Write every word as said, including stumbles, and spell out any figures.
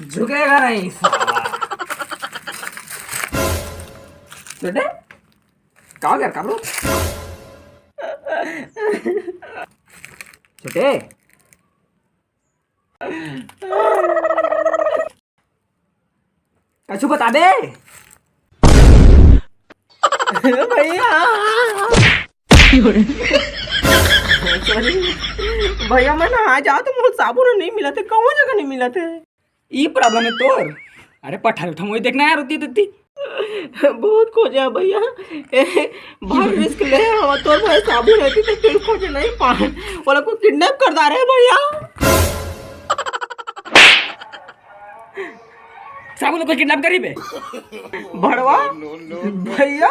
झुकेगा नहीं साला। छोटे, का हो गया, काबरू? छोटे, कछु बता दे। भैया, भैया, मैं नहाए जात हँव, मोला साबुन नहीं मिलत हे, कहूँ जगह नहीं मिलत हे। ई problem हे तोर? अरे पठार उठा, मोई देखना यार, उतनी, उतनी। बहुत खोजे भैया, ए, भारी risk ले हवा, तोर भाई साबुन रहती तो तेल खोजे नहीं पाए, ओला कोई kidnap कर डारे भैया। साबुन कोई kidnap करी बे? भड़वा, भैया,